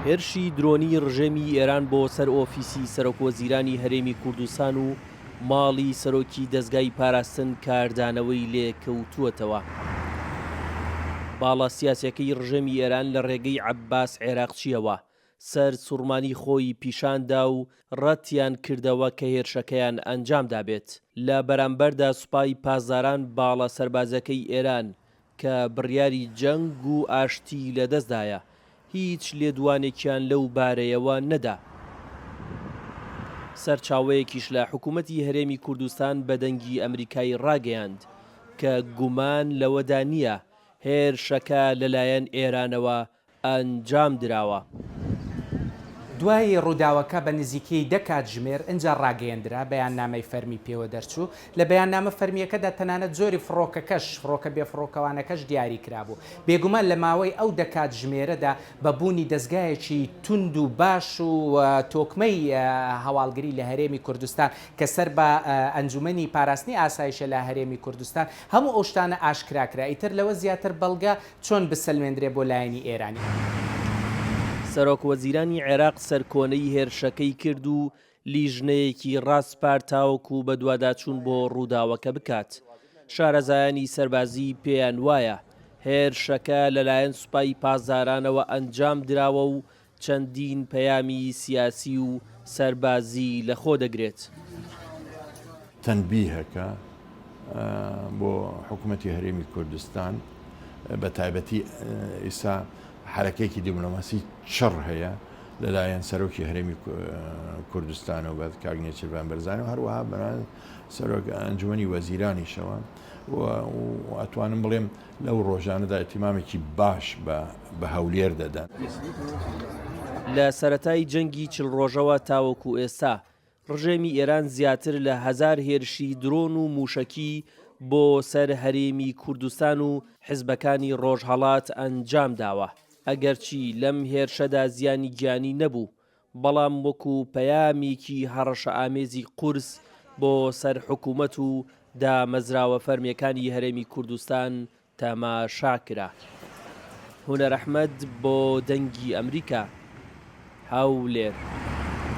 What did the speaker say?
هێرشی درۆنی ڕژێمی ئێران بۆ سەر ئۆفیسی سەرۆکوەزیرانی هەرێمی کوردستان و ماڵی سەرۆکی دەزگای پاراستن کاردانەوەی لێکەوتووەتەوە. باڵا سیاسیەکەی ڕژێمی ئێران لە ڕێگەی عەباس عێراقچییەوە سەر سوڕمانی خۆی پیشان دا و ڕەتیان کردەوە کە هێرشەکەیان ئەنجام دابێت. لە بەرامبەردا سوپای پاسداران باڵە سەربازیەکەی ئێران کە بڕیاری جەنگ و ئاشتی لەدەستدایە، هیچ لێدوانێکیان لەو بارەیەوە نەدا. سەرچاوەیەکیش لە حکومەتی هەرێمی کوردستان بە دەنگی ئەمریکای ڕاگەیاند کە گومان لەوەدا نییە هێرشەکە لەلایەن ئێرانەوە ئەنجام دراوە. دوای ڕووداوەکە بە نزیکەی دە کاتژمێر ئنجا ڕاگەیەندرا، بەیاننامەی فەرمی پێوە دەرچوو. لە بەیاننامە فەرمییەکەدا تەنانەت جۆری فڕۆکەکەش، فڕۆکە بێفڕۆکەوانەکەش دیاری کرابوو. بێگومان لە ماوەی ئەو دە کاتژمێرەدا بە بوونی دەزگایەکی توند و باش و تۆکمەی هەواڵگری لە هەرێمی کوردستان کە سەر بە ئەنجومەنی پاراستنی ئاسایشە لە هەرێمی کوردستان، هەموو ئەو شتانە ئاشکرا کرا. ئیتر لەوە زیاتر بەڵگە چۆن بسەلمێندرێ بۆ لایەنی ئێرانی؟ سەرۆک وەزیرانی عێراق سەرکۆنەی هێرشەکەی کرد و لیژنەیەکی ڕاسپارد تاوەکو بەدواداچوون بۆ ڕووداوەکە بکات. شارەزایانی سەربازی پێیان وایە هێرشەکە لەلایەن سوپای پاسدارانەوە ئەنجام دراوە و چەندین پەیامی سیاسی و سەربازی لەخۆ دەگرێت. تەنبیهەکە بۆ حکوومەتی هەرێمی کوردستان بە تایبەتی ئیسا حرەکەیەکی دیبلۆماسی چڕ هەیە لەلایەن سەرۆکی هەرێمی کوردستانەوە بە کاک نێچیرڤان بەرزانی و هەروەها بەران سەرۆک ئەنجومەنی وەزیرانیشەوە و ئەتوانم بڵێم لەو ڕۆژانەدا ئیهتیمامێکی باش بە بە هەولێر دەدەن. لە سەرەتای جەنگی چل ڕۆژەوە تاوەکو ئێستا، ڕژێمی ئێران زیاتر لە هەزار هێرشی درۆن و مووشەکی بۆ سەر هەرێمی کوردستان و حزبەکانی ڕۆژهەڵات ئەنجام داوە، ئەگەرچی لەم هێرشەدا زیانی گیانی نەبوو، بەڵام وەکو پەیامێکی هەڕەشەئامێزی قورس بۆ سەر حکومەت و دامەزراوە فەرمییەکانی هەرێمی کوردستان تەماشا کرا. هونەر ئەحمەد بۆ دەنگی ئەمریکا، هەولێر.